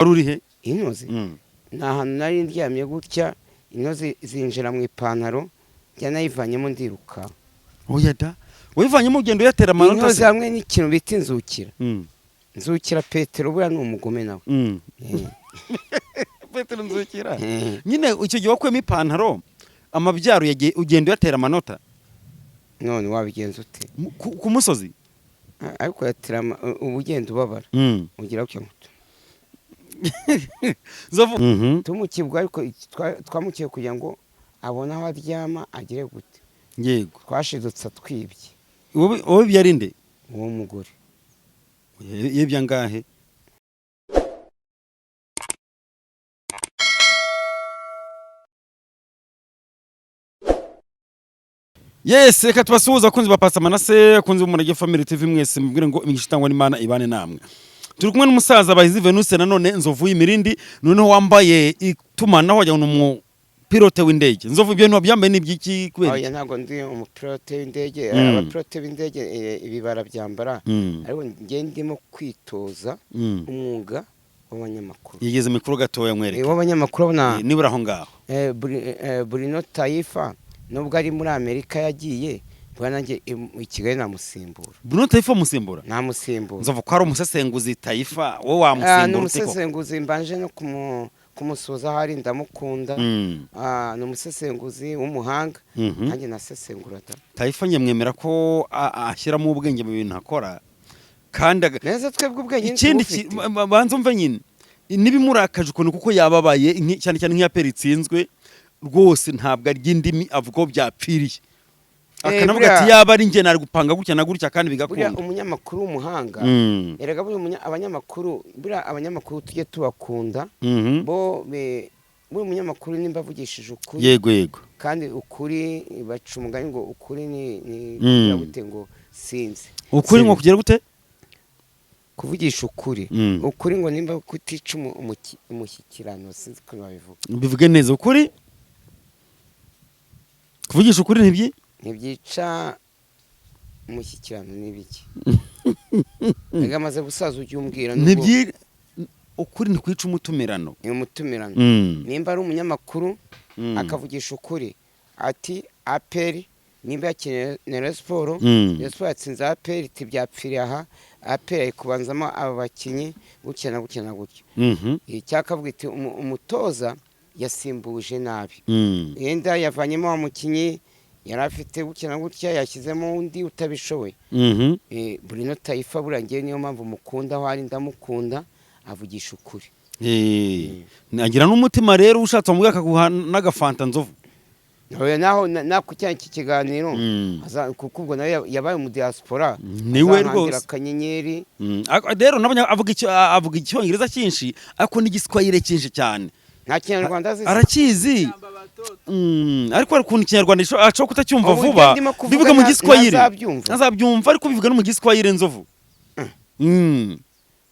Wari uri he? Intozi ni ahantu nari ndyamye gutya, intozi zinjira mu ipantaro, njya nayivanyemo ndiruka. Oya da, wayivanyemo ugenda uyatera amanota? Intozi Se? hamwe n'ikintu bita inzukira. Nzukira Petero buriya ni umugome nawe. Petero Nzukira. Eh. Nyine icyo gihe wakuyemo ipantaro, amabyaro yagiye, ugenda uyatera amanota. None wabigenza ute? Ku musozi. Ariko yatera uba ugenda ubabara, ugira gutya ngo Nzovu. Tumukibwa, ariko twamukiye kugira ngo abone aho aryama, agire gute. Twashidutse twibye. Wowe byari nde? Uwo mugore. Yibye angahe? Yes, reka tubasuhuze abakunzi ba Pastor Manase, abakunzi b'Umurage Family TV mwese, mubwire ngo imigisha itangwa n'Imana ibane namwe. Turi kumwe n'umusaza Bahizi Venuse, nanone Nzovu y'Imirindi, noneho wambaye itumanaho wagira ngo ni umupilote w'indege. Nzovu, ibyo bintu wabyambaye ni iby'iki, kubera iki? Oya, ntabwo ndi umupilote w'indege. Abapilote b'indege ibi barabyambara, ariko njye ndimo kwitoza umwuga w'abanyamakuru. Yigeze mikoro gatoya mwereke. W'abanyamakuru urabona. Nibura aho ngaho. Bruno Taifa nubwo ari muri Amerika yagiye, mbona nanjye i Kigali namusimbura. Bruno Taifa musimbura? Namusimbura. Nzovu, ko ari umusesenguzi Taifa, wowe Ah, ni wamusimbura ute koko? Umusesenguzi mbanje no kumusuhuza aho ari, ndamukunda. Ah, ni umusesenguzi w'umuhanga. Nanjye nasesengura da. Taifa nyamwemera ko ashyiramo ubwenge mu bintu akora kandi Neza, twebwe ubwenge ikindi ntitubufite. Banza umve nyine n'ibimurakaje ukuntu kuko yababaye cyane cyane nk'iya peri itsinzwe, rwose ntabwo arya indimi, avuga ko byapfiriye, akanavuga ati yaba ari njye nari gupanga gutya na gutya kandi Buriya bigakunda. umunyamakuru w'umuhanga, erega buriya abanyamakuru, buriya abanyamakuru tujye tubakunda. Bo buriya umunyamakuru nimba avugishije ukuri, yego yego kandi ukuri, baca umugani ngo ukuri ni kugira gute, ngo sinzi. Ukuri ngo Sinzi. kugira gute? Kuvugisha ukuri, ukuri ngo nimba kutica umushyikirano, sinzi ukuntu babivuga. Bivuge neza, ukuri, kuvugisha ukuri ntibyi Ntibyica umushyikirano n'ibiki? Rega amaze gusaza, ujya umbwira nubwo. Ntibyi, ukuri ntikwica umutumirano. Ni umutumirano. Nimba ari umunyamakuru akavugisha ukuri ati APR nimba yakinye na Rayon Sport, Rayon Sport yatsinze APR, iti byapfiriye aha, APR ari kubanzamo aba bakinnyi gutya na gutya na gutya. Icyakavuga iti umutoza yasimbuje nabi, yenda yavanyemo wa mukinnyi yari afite gutya na gutya, yashyizemo undi utabishoboye. Bruno Taifa buriya ngewe niyo mpamvu mukunda, aho ari ndamukunda, avugisha ukuri. Agira n'umutima rero, ushatse wamubwira akaguha n'agafanta, Nzovu. Oya, naho nako cyane iki kiganiro kuko ubwo nawe yabaye mu diaspora, Niwe azankandira rwose. akanyenyeri. Rero nabonye avuga icyongereza cyinshi, ariko n'igiswahili cyinshi cyane. Nta kinyarwanda azi se? Arakizi. Ariko hari ukuntu ikinyarwanda ashobora kutacyumva Ubu vuba. ibyo ndimo kuvuga Bivuga mu giswahili. Ntazabyumva. Ntazabyumva, ariko bivuga no mu giswahili, Nzovu.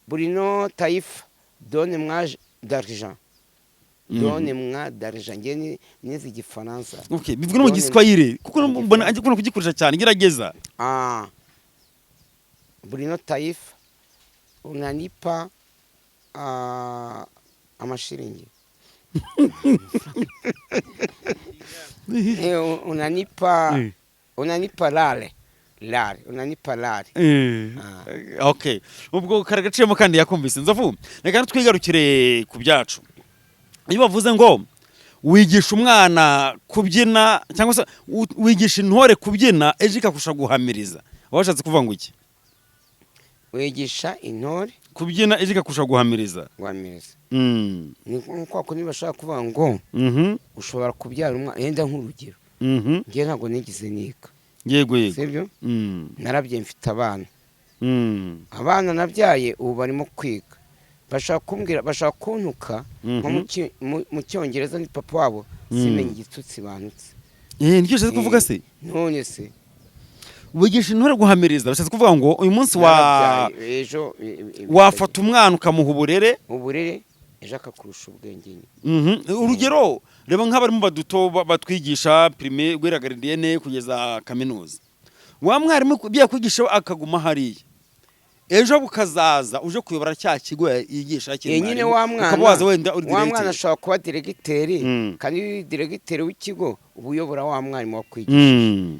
Bruno Taifa, donne moi d'argent, donne moi d'argent, ngewe nize igifaransa. Okay, bivuga no mu giswahili kuko Mu mbona Gifaransa. ajya akunda kugikoresha cyane, gerageza. Ah. Bruno Taifa, unanipa amashiringi, unanipa unanipa lale lale, unanipa lale. Okay, ubwo kare gaciyemo kandi yakumvise. Nzovu, reka twigarukire ku byacu. Iyo bavuze ngo wigisha umwana kubyina cyangwa se wigisha intore kubyina ejo ikakurusha guhamiriza, waba washatse kuvuga ngo iki? Wigisha intore kubyina ejo ikakurusha guhamiriza. Guhamiriza ni nko kwa kundi bashobora kuvuga ngo ushobora kubyara umwana, yenda nk'urugero, njye ntabwo nigeze niga, yego yego sibyo? Narabyaye, mfite abana. Abana nabyaye ubu barimo kwiga, bashaka kumbwira, bashaka kuntuka nko mu cyongereza, ni papa wabo, simenye igitutsi bantutse. Nicyo ushatse kuvuga se? None se? Wigisha intore guhamiriza bishatse kuvuga ngo uyu munsi wa Narabyaye, ejo wafata umwana ukamuha uburere, uburere, ejo akakurusha ubwenge nyine. Urugero, reba nk'abarimu baduto batwigisha primaire guhera gardienne kugeza kaminuza, wa mwarimu ibyo yakwigisha akaguma hariya. Ejo bukazaza uje kuyobora cya kigo yigisha akiri Eh, nyine mwarimu, wa mwana, ukaba waza wenda uri wa mwana diregiteri. ashobora kuba diregiteri, kandi iyo uri diregiteri w'ikigo uba uyobora wa mwarimu wakwigishije.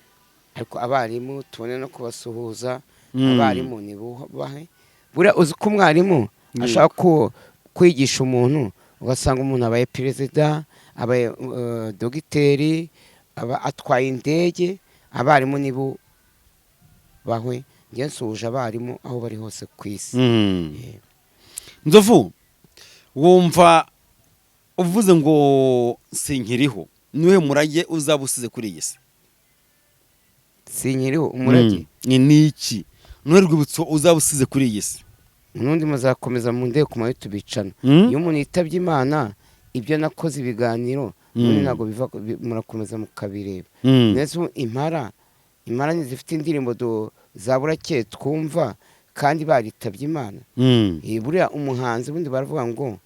Ariko abarimu tubone no kubasuhuza. Abarimu nibubahe. Buriya uzi ko umwarimu ashobora kwigisha umuntu, ugasanga umuntu abaye perezida, abaye dogiteri, aba atwaye indege. Abarimu nibubahwe. Njye nsuhuje abarimu aho bari hose ku isi. Nzovu, wumva uvuze ngo sinkiriho, niwe murage uzaba usize kuri iyi si? Sinkiriho, umurage? Ni iki, niwe rwibutso uzaba usize kuri iyi si? N'undi muzakomeza mu ndebe ku ma YouTube channel. Iyo umuntu yitabye Imana, ibyo nakoze ibiganiro n'ubundi ntabwo biva, murakomeza mukabireba. Ndetse ubu Impara ntizifite indirimbo za burakeye twumva kandi baritabye Imana? Buriya umuhanzi, ubundi baravuga ngo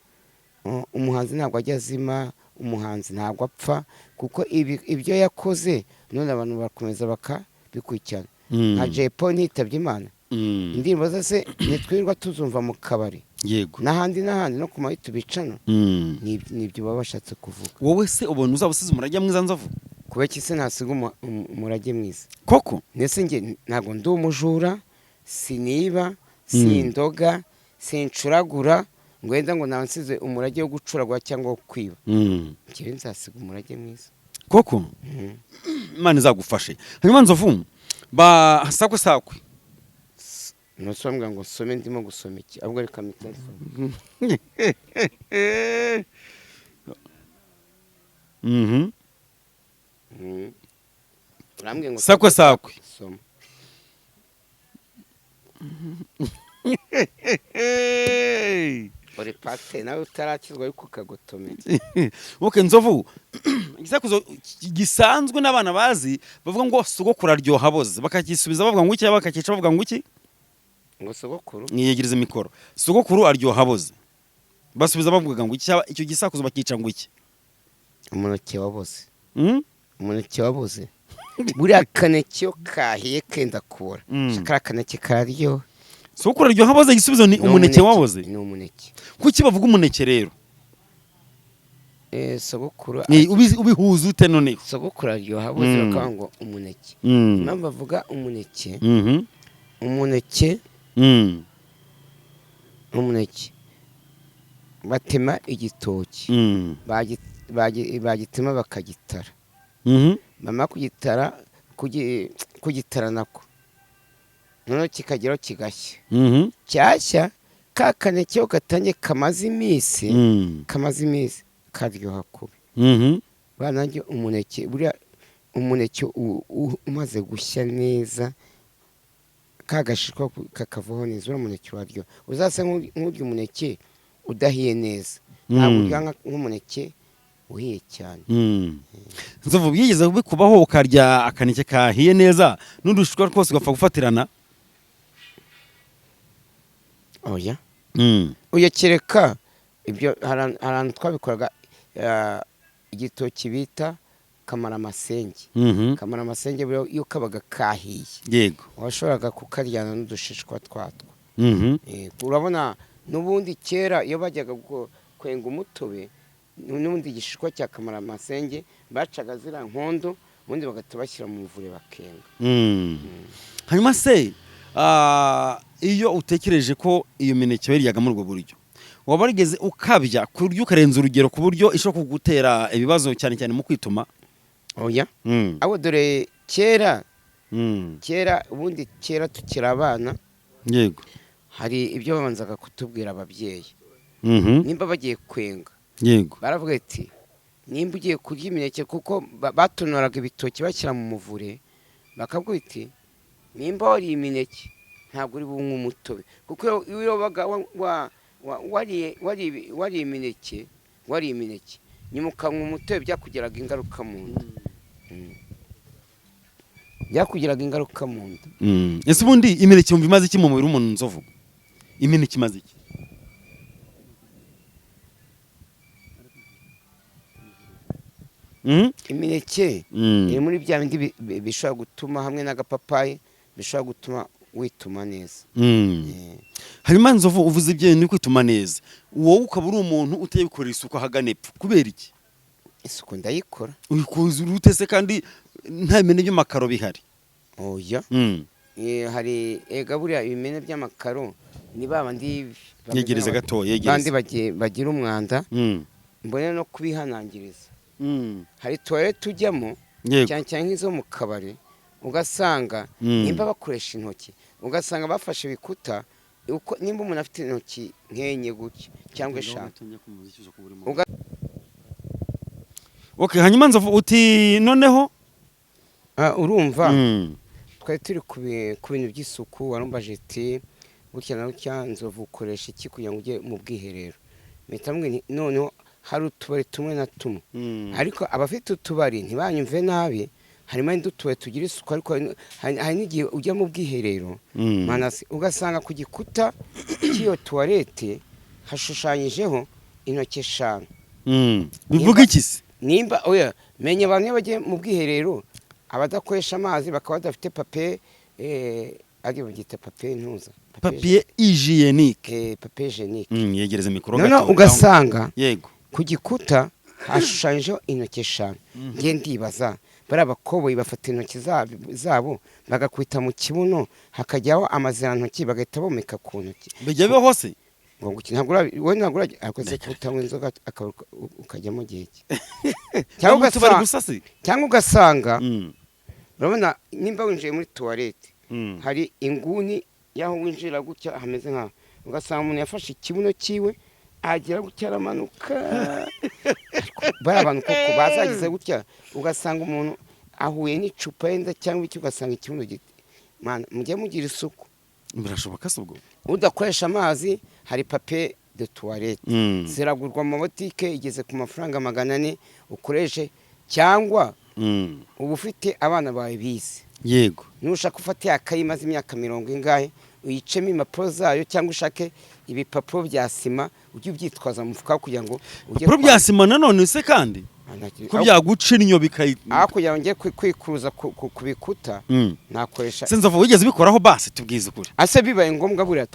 umuhanzi ntabwo ajya azima, umuhanzi ntabwo apfa, kuko ibyo yakoze none abantu barakomeza bakabikurikirana. Nka Jay Polly ntiyitabye Imana? Indirimbo ze se ntitwirirwa tuzumva mu kabari n'ahandi n'ahandi no ku ma YouTube channel? Nibyo baba bashatse kuvuga. Wowe se ubona uzaba usize umurage mwiza, Nzovu? Kubera iki se ntasiga umurage mwiza? Koko? Ndetse njye ntabwo ndi umujura, siniba, sindoga, sincuragura ngo wenda ngo naba nsize umurage wo gucuragura cyangwa wo kwiba. Njyewe nzasiga umurage mwiza. Koko? Imana izagufashe. Hanyuma Nzovu, ba sakwe sakwe. Ntusomwa ngo nsome, ndimo gusoma iki? Ahubwo reka mpite nsome. Urambwiye ngo Sakwe sakwe. Soma. Uri pasiteri nawe utarakizwa, ariko ukagotomera. Okay, Nzovu, igisakuzo gisanzwe n'abana bazi, bavuga ngo sogokuru aryoha aboze, bakakisubiza bavuga ngo iki, bakakica bavuga ngo iki? Ngo sogokuru? Mwiyegereze mikoro. Sogokuru aryoha aboze, basubiza bavuga ngo iki, cyangwa icyo gisakuzo bakica ngo iki? Umuneke waboze. Umuneke waboze, buriya kaneke iyo kahiye kenda kubora, kariya kaneke kararyoha. Sogokuru aryoha aboze, igisubizo ni Ni umuneke waboze. Ni umuneke. Kuki bavuga umuneke rero? Sogokuru Ubihuza ute noneho? Sogokuru aryoha aboze, bakavuga ngo umuneke. Impamvu bavuga umuneke, umuneke, umuneke batema igitoki, bagitema bakagitara, bamara kugitara, kugitara nako noneho kikageraho kigashya. Cyashya, ka kaneke iyo gatangiye kamaze iminsi, kamaze iminsi karyoha kubi. Buriya nanjye umuneke, buriya umuneke umaze gushya neza, ka gashishwa kakavaho neza, uriya muneke uraryoha. Uzase nk'urya umuneke udahiye neza, ntabwo urya nk'umuneke uhiye cyane. Nzovu, byigeze bikubaho ukarya akaneke kahiye neza n'udushishwa twose ugapfa gufatirana? Oya. Oya, kereka ibyo hari ahantu twabikoraga, igitoki bita kamaramasenge. Kamaramasenge buriya iyo kabaga kahiye, washoboraga kukaryana n'udushishwa twatwo. Urabona n'ubundi kera iyo bajyaga kwenga umutobe, n'ubundi igishishwa cya kamaramasenge bacaga ziriya nkondo, ubundi bagahita bashyira mu muvure bakenga. Hanyuma se iyo utekereje ko iyo mineke wayiryaga muri ubwo buryo, waba warigeze ukabya ku buryo ukarenza urugero, ku buryo ishobora kugutera ibibazo, cyane cyane mu kwituma? Oya. Abo dore kera, kera ubundi, kera tukiri abana, hari ibyo babanzaga kutubwira ababyeyi nimba bagiye kwenga. Baravuga ati nimba ugiye kurya imineke, kuko batonoraga ibitoki bashyira mu muvure, bakavuga iti nimba wariye imineke ntabwo uri bunywe umutobe, kuko iyo wabaga wariye imineke nyuma ukanywa umutobe, byakugiraga ingaruka mu nda. Byakugiraga ingaruka mu nda. Ese ubundi imineke wumva imaze iki mu mubiri w'umuntu, Nzovu? Imineke imaze iki? Imineke iri muri bya bindi bishobora gutuma, hamwe n'agapapayi, bishobora gutuma wituma neza. Hanyuma Nzovu, uvuze ibyo ni kwituma neza, wowe ukaba uri umuntu utayikorera isuku ahagana epfo, kubera iki? Isuku ndayikora. Uyikoza urute se kandi nta bimene by'amakaro bihari? Oya. Hari ega buriya ibimene by'amakaro ni ba bandi bameze Yegereze gato. bandi Yegereze. bagira umwanda. Mbone no kubihanangiriza. Hari toilette ujyamo, cyane cyane nk'izo mu kabari, ugasanga nimba bakoresha intoki, ugasanga bafashe ibikuta uko, nimba umuntu afite intoki nk'enye gutya cyangwa eshanu. Okay, hanyuma Nzovu, uti noneho? Ah, urumva twari turi ku bintu by'isuku. Warumbaje ati gutya na gutya, Nzovu, ukoresha iki kugira ngo ujye mu bwiherero? Mpita mbwira nti noneho hari utubari tumwe na tumwe, ariko abafite utubari ntibanyumve nabi, harimo n'utubari tugira isuku, ariko hari n'igihe ujya mu bwiherero, manasi, ugasanga ku gikuta cy'iyo toilette hashushanyijeho intoki eshanu. Bivuga iki se? Nimba oya, menya abantu iyo bagiye mu bwiherero, abadakoresha amazi bakaba badafite papier, ari babyita papier ntuza. Papier hygiénique. Papier hygiénique. Yegereze mikoro Noneho gato. ugasanga ku gikuta hashushanyijeho intoki eshanu. Ngiye ndibaza, bariya bakoboyi bafata intoki zabo bagakubita mu kibuno, hakajyaho amazirantoki, bagahita bomeka ku ntoki. Bijya bibaho se? Ngo nguki, ntabwo wowe ntabwo akoze kutanywa inzoga ukajyamo gihe ki cyangwa tubari cyangwa ugasanga gusa se? Cyangwa ugasanga urabona nimba winjiye muri toilette, hari inguni y'aho winjira gutya, hameze nkaho ugasanga umuntu yafashe ikibuno cyiwe, agera gutya, aramanuka. Ariko bariya abantu koko bazagize gutya, ugasanga umuntu ahuye n'icupa yenda cyangwa iki, ugasanga ikibuno giti. Mana, mujye mugira isuku. Birashoboka se ubwo? Udakoresha amazi, hari papier de toilette, ziragurwa mu mabotike, igeze ku mafaranga 400, ukoreshe, cyangwa uba ufite abana bawe bize, nushaka ufate akayi imaze imyaka mirongo ingahe, uyicemo impapuro zayo, cyangwa ushake ibipapuro bya sima, ujye ubyitwaza mu mufuka kugira ngo ujye Ibipapuro bya sima nanone se kandi ko byaguca inyo bikayi? Aho kugira ngo njye kwikuruza ku bikuta, nakoresha. Se Nzovu, wigeze ubikoraho basi? Tubwize ukuri. Ase bibaye ngombwa, buriya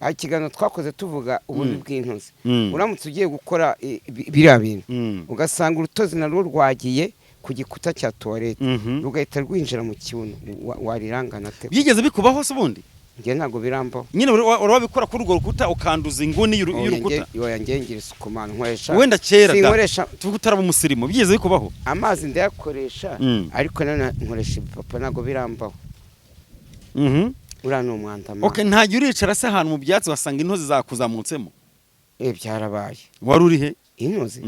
hari ikiganiro twakoze tuvuga ububi bw'intozi. Uramutse ugiye gukora biriya bintu, ugasanga urutozi narwo rwagiye ku gikuta cya toilette, rugahita rwinjira mu kibuno, warirangana te? Byigeze bikubaho se ubundi? Njye ntabwo birambaho. Nyine urabikora kuri urwo rukuta, ukanduza inguni y'urukuta? Oya, njye ngira isuku, man, nkoresha Wenda kera da. Sinkoresha. Tuvuge utaraba umusirimu, byigeze bikubaho? Amazi ndayakoresha, ariko nanone nkoresha ibipapuro, ntabwo birambaho. Uriya ni umwanda, man. Okay, ntajya uricara se ahantu mu byatsi wasanga intozi zakuzamutsemo? Eh, byarabaye. Wari uri he? Intozi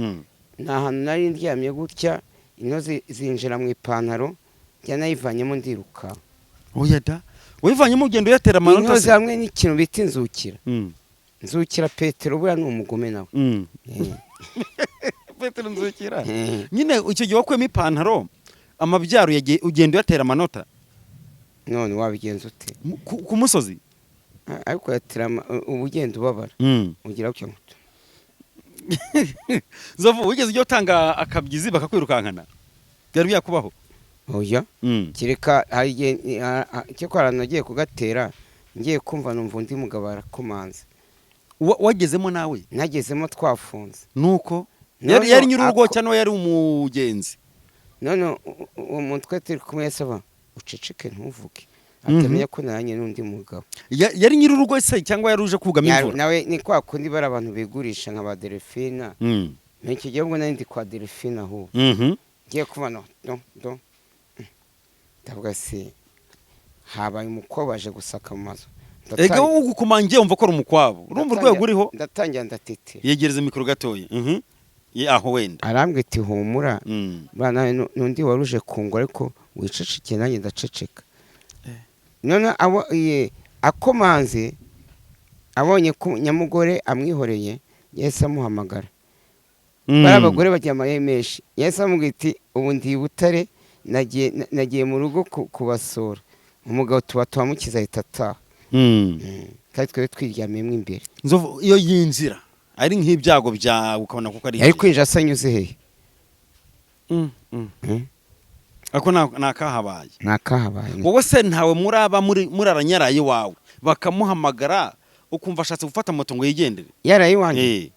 ni ahantu nari ndyamye gutya, intozi zinjira mu ipantaro, njya nayivanyemo ndiruka. Oya da, wivanyemo ugenda uyatera amanota Intozi se? hamwe n'ikintu bita inzukira. Nzukira Petero, buriya ni umugome nawe. Petero Nzukira. Eh. Nyine icyo gihe wakuyemo ipantaro, amabyaro yagiye, ugenda uyatera amanota. None wabigenza ute? Ku musozi. Ah, ariko yatera uba ugenda ubabara, ugira gutya ngo Nzovu, wigeze ujya utanga akabyizi bakakwirukankana? Byari byakubaho? Oya. Kereka hari igihe cyo ahantu nagiye kugatera, ngiye kumva numva undi mugabo arakomanze. Wagezemo nawe? Nagezemo twafunze. Nuko None yari nyir'urugo cyangwa yari umugenzi? None uwo muntu twari turi kumwe yasaba uceceke, ntuvuge, atamenya ko naranye n'undi mugabo. Yari nyir'urugo se cyangwa yari uje kugama imvura? Nawe ni kwa kundi bari abantu bigurisha nka ba Delphine. Muri icyo gihe ubwo nari ndi kwa Delphine ahubwo. Ngiye kuba no do do, ndavuga se habaye umukobwa waje gusaka mu mazu. Ega wowe ugukomangiye wumva ko ari umukwabo, urumva urwego uriho. Ndatangira ndatetera. Yegereza mikoro gatoya. Ye, aho wenda. Arambwira ati humura bana, n'undi wari uje kungwa, ariko wicecekeye, nanjye ndaceceka. None abo ye akomanze, abonye ko nyamugore amwihoreye, yahise amuhamagara. Bari abagore bagira amayeri menshi. Yahise amubwira iti ubu ndi i Butare, nagiye mu rugo kubasura, umugabo tuba tubamukiza, ahita ataha. Kandi twari twiryamiyemo imbere. Nzovu, iyo yinjira ari nk'ibyago byawe ukabona kuko ari Yari kwinjira asa anyuze hehe? Ako ni akahabaye. Ni akahabaye. Wowe se ntawe muraba muraranyaraye iwawe, bakamuhamagara, ukumva ashatse gufata moto ngo yigendere? Yaraye iwanjye? Eh.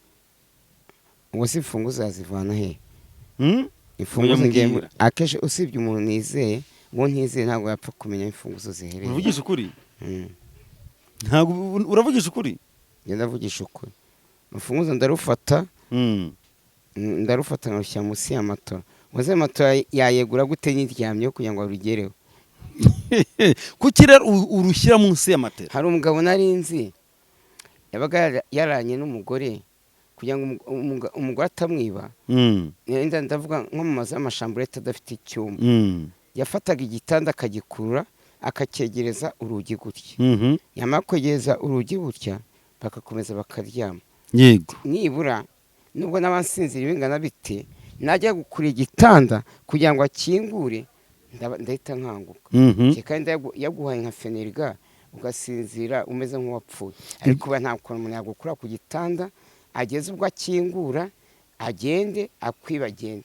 Ubu se imfunguzo yazivana he? Hmm? Imfunguzo ngiye Mbwira. Akenshi usibye umuntu nizeye, uwo ntizeye ntabwo yapfa kumenya aho imfunguzo ziherereye. Uravugisha ukuri? Ntabwo uravugisha ukuri? Njye ndavugisha ukuri. Imfunguzo ndarufata, ndarufata nkarushyira munsi ya matora. Munsi ya matora yayegura gute nyiryamyeho kugira ngo arugereho? Kuki rero urushyira munsi ya matera? Hari umugabo nari nzi yabaga yaranye n'umugore, kugira ngo umugore atamwiba. Nenda ndavuga nko mu mazu y'amashamburete adafite icyumba, yafataga igitanda akagikurura, akacyegereza urugi gutya. Yamara kwegereza urugi gutya, bagakomeza bakaryama. Nibura nubwo n'abansinzira bingana bite, najya gukura igitanda kugira ngo akingure, ndahita nkanguka. Kandi yaguhaye nka Phenergan, ugasinzira umeze nk'uwapfuye. Ariko uba nta kuntu umuntu yagukura ku gitanda ageze ubwo akingura, agende akwiba, agende.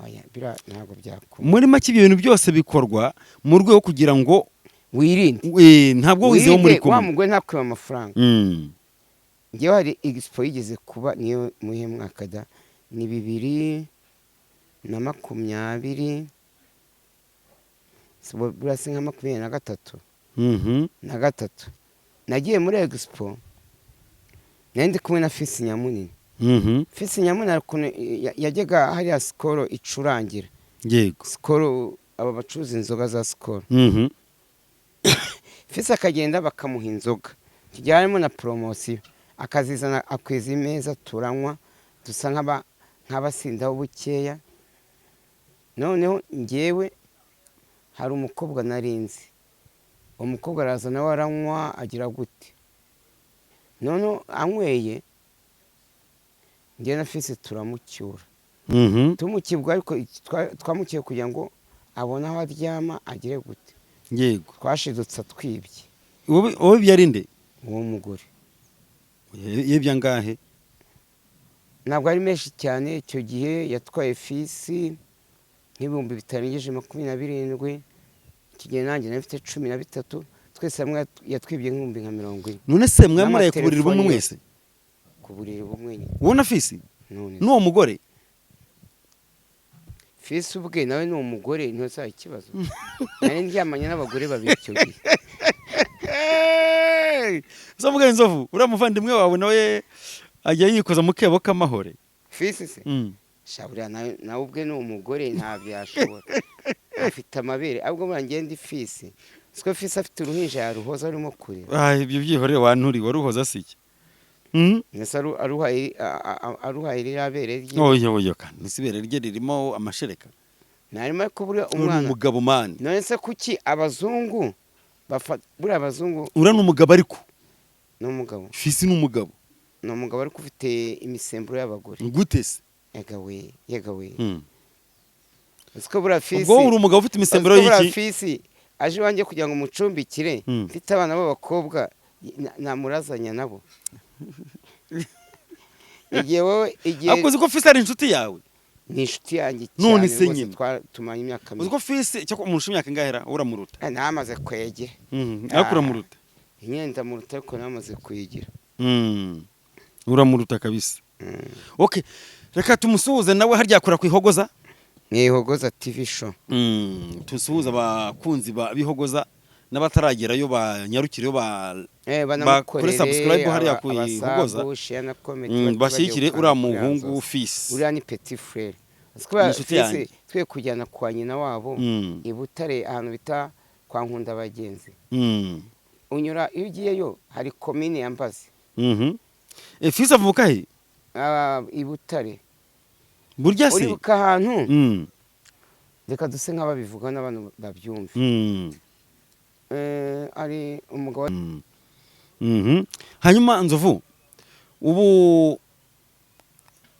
Oya, biriya ntabwo byakunda. Muri make, ibyo bintu byose bikorwa mu rwego kugira ngo wirinde. Ntabwo wizeho muri Wirinde wa kumwe. mugore ntakwiba amafaranga. Ngewe hari expo yigeze kuba, niyo muhe mwaka da, ni 2020, si buriya, si nka 23 na gatatu. Nagiye muri expo, nari ndi kumwe na Fisi Nyamunini. Fisi Nyamunini hari ukuntu yajyaga hariya Skol icurangira. Skol, aba bacuruza inzoga za Skol. Fisi akagenda bakamuha inzoga, kijya harimo na poromosiyo, akazizana akwiza imeza, turanywa, dusa nk'abasindaho bukeya. Noneho ngewe hari umukobwa nari nzi, uwo mukobwa araza nawe aranywa, agira gute. Noneho anyweye, ngewe na Fisi turamucyura. Tumukibwa, ariko twamukiye kugira ngo abone aho aryama, agire gute. Twashidutse atwibye. Wowe byari nde? Uwo mugore. Yibye angahe? Ntabwo ari menshi cyane. Icyo gihe yatwaye Fisi nk'ibihumbi bitarengeje 27. Iki gihe nanjye nari mfite 13. Twese hamwe yatwibye nk'ibihumbi nka 40. None se mwe muraye ku buriri bumwe N'amatelefoni. mwese? Ku buriri bumwe nyine. Wowe na Fisi? None N'uwo mugore? Fisi ubwe nawe ni umugore, ntuzaba ikibazo. Nari ndyamanye n'abagore babiri icyo gihe. Uzavuga inzovu, uriya muvandimwe wawe nawe ajya yikoza mu kebo k'amahore? Fisi se? Sha, buriya nawe ubwe ni umugore, ntabyo yashobora, afite amabere. Ahubwo buriya ngende Fisi, siko Fisi afite uruhinja yaruhoza arimo kurira. Ah, ibyo byihorere, wanturi waruhoza si iki? Mbese aruhaye ririya bere rye? Oya, oya, kandi si ibere rye ririmo amashereka. Ntarimo, ariko buriya Uri umwana umugabo, man. None se kuki abazungu bafata, buriya abazungu Uriya ni umugabo ariko. Ni umugabo. Fisi ni umugabo. Ni umugabo ariko ufite imisemburo y'abagore. Gute se? Yagawe, yagawe. Uziko buriya Fisi Ubwo uri umugabo ufite imisemburo uziko buriya y'iki? Fisi aje iwanjye kugira ngo mucumbikire, mfite abana b'abakobwa, namurazanya nabo igihe wowe igihe Ariko uzi ko Fisi ari inshuti yawe? Ni inshuti yanjye None cyane se rwose. nyine. Tumanye imyaka Uzi ko Fisi cyo umurusha imyaka ingahera? Uramuruta? Namaze kwegera. Ariko uramuruta. Nyine ndamuruta, ariko namaze kuyigira. Uramuruta kabisa. Okay, reka tumusuhuze nawe. Harya akora ku Ihogoza? Mwihogoza TV Show. Tusuhuze abakunzi ba Bihogoza n'abataragerayo banyarukireyo ba Banamukorere bakore subscribe hariya ku Ihogoza. Abasabu, share na comment, Bashyigikire bagiye uriya gukanda kuri muhungu Anzos. Fisi. Uriya ni petit frère. Ni inshuti yanjye. Twe kujyana kwa nyina wabo i Butare, ahantu bita kwa Nkunda Bagenzi. Unyura iyo ugiyeyo hari komine ya Mbazi. Fisi avuka he? Ah, i Butare. Burya se? Uribuka ahantu, reka duse nk'ababivuga n'abantu babyumve. Ari umugabo. Hanyuma Nzovu, ubu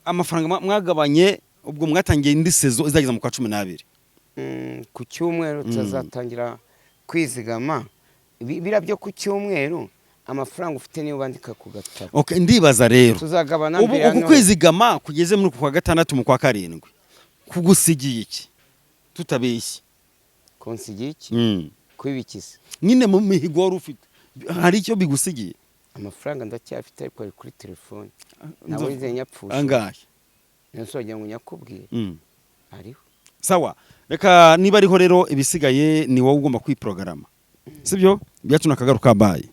amafaranga mwagabanye, ubwo mwatangiye indi saison izageza mu kwa 12? Ku cyumweru tuzatangira kwizigama. Biriya byo ku cyumweru, amafaranga ufite niyo bandika ku gatabo. Okay, ndibaza rero Tuzagabana ubu mbere ya uku Noheli. kwizigama kugeze muri uku kwa gatandatu, mu kwa karindwi, kugusigiye iki? Tutabeshye. Kunsigira iki? Kwibikiza? Nyine mu mihigo wari ufite hari icyo bigusigiye? Amafaranga ndacyafite, ariko ari kuri telefone, ntabwo Nzovu. nizeye nyapfusha. Angahe? None ngo nyakubwire? Ariho. Sawa, reka niba ariho rero, ibisigaye ni wowe ugomba kwiprogarama, sibyo? Ibyacu nakagaruka, baye.